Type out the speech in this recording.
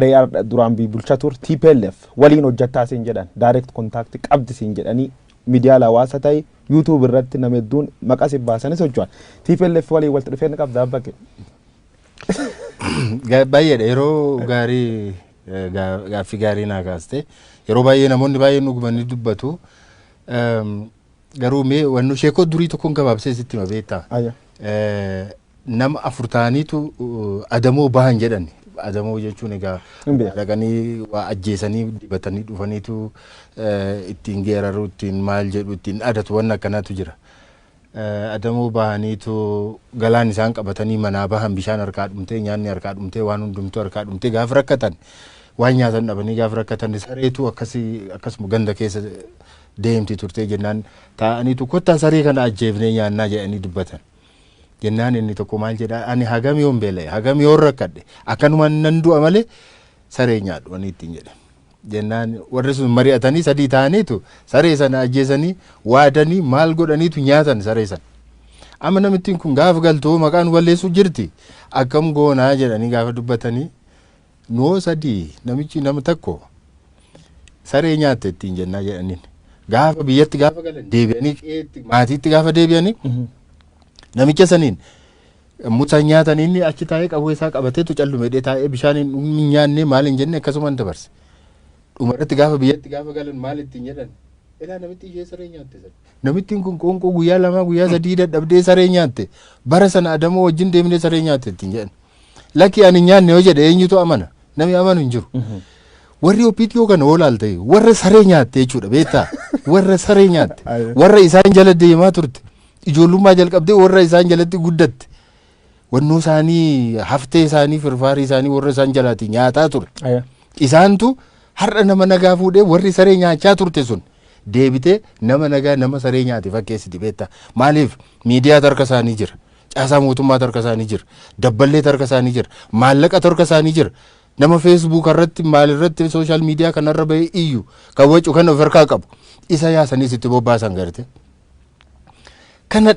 Garee duraan bulchaa ture TPLF waliin hojjettaa siin jedhan, direct contact qabdi siin jedhanii, miidiyaa hawaasa ta'e YouTube irratti nama hedduun maqaa si baasanis hojjetan. TPLF waliin walitti dhufeenya qabda, abbaa? Baay'eedha. Yeroo gaarii, gaaffii gaarii naa kaaste. Yeroo baay'ee namoonni baay'een dhugumanii dubbatu. Garuu mee wannu sheekoo durii tokkoon gabaabsee sitti hima, beektaa? Nama afur ta'aniitu adamoo bahan jedhan. Adamoo jechuun egaa dhaqanii waa ajjeesanii dibatanii dhufaniitu ittiin geeraru, ittiin maal jedhu, ittiin adatu, wanna akkanaatu jira. Adamoo bahaniitu galaan isaan qabatanii manaa bahan bishaan harkaa dhumtee, nyaanni harkaa dhumtee, waan hundumtuu harkaa dhumtee, gaafa rakkatan, waan nyaatan dhabanii gaafa rakkatan, sareetu akkasii akkasuma ganda keessa deemti turtee jennaan, taa'aniitu "Kottaa, saree kana ajjeefnee nyaannaa" jedhanii dubbatan. Jennaan inni tokko maal jedhaa? "Ani hagam yoon beela'e, hagam yoon rakkadhe, akkanumaan nan du'a malee saree nyaadhu ani" ittiin jedhe. Jennaan warri sun mari'atanii sadii ta'aniitu saree sana ajjeesanii, waadanii, maal godhaniitu nyaatan saree sana. Amma namittiin kun gaafa galtoo maqaan balleessuu jirti, akkam goonaa jedhanii gaafa dubbatanii, "Noo sadii, namichi nama tokko, saree nyaatte ittiin jennaa" jedhaniin. Gaafa biyyatti gaafa galan, deebi'anii qe'eetti maatiitti gaafa deebi'anii, namicha saniin musa nyaatan, inni achi taa'ee qawwee isaa qabateetu callume taa'ee, bishaan hin nyaanne, maal hin jenne, akkasumaan dabarse. Dhumarratti gaafa biyyatti gaafa galan maal ittiin jedhan? "Ilaa, namitti ishee saree nyaatte sana. Namittiin kun qoonqoo guyyaa 2, guyyaa 3 dadhabdee saree nyaatte. Bara sana adamoo wajjin deemnee saree nyaatte" ittiin jedhan. "Lakki, ani nyaanne" yoo jedhe eenyutu amana? Namni amanu hin jiru. Warri OPDO kana yoo laalte warra saree nyaatte jechuudha, beektaa? Warra saree nyaatte. Warra isaan jala deemaa turte. Ijoollummaa jalqabdee warra isaan jalatti guddatte. Wannoo isaanii, haftee isaanii, firfaarii isaanii warra isaan jalaati nyaataa ture. Isaantu har'a nama nagaa fuudhee, warri saree nyaachaa turte sun deebitee nama nagaa nama saree nyaate fakkeessiti, beektaa? Maaliif? Miidiyaatu harka isaanii jira. Caasaa mootummaatu harka isaanii jira. Dabballeetu harka isaanii jira. Maallaqatu harka isaanii jira. Nama Facebook irratti, maal irratti, social media kanarra bahee iyyu kan wacu kan of harkaa qabu. Isa yaasanii sitti bobbaasan garte. Kana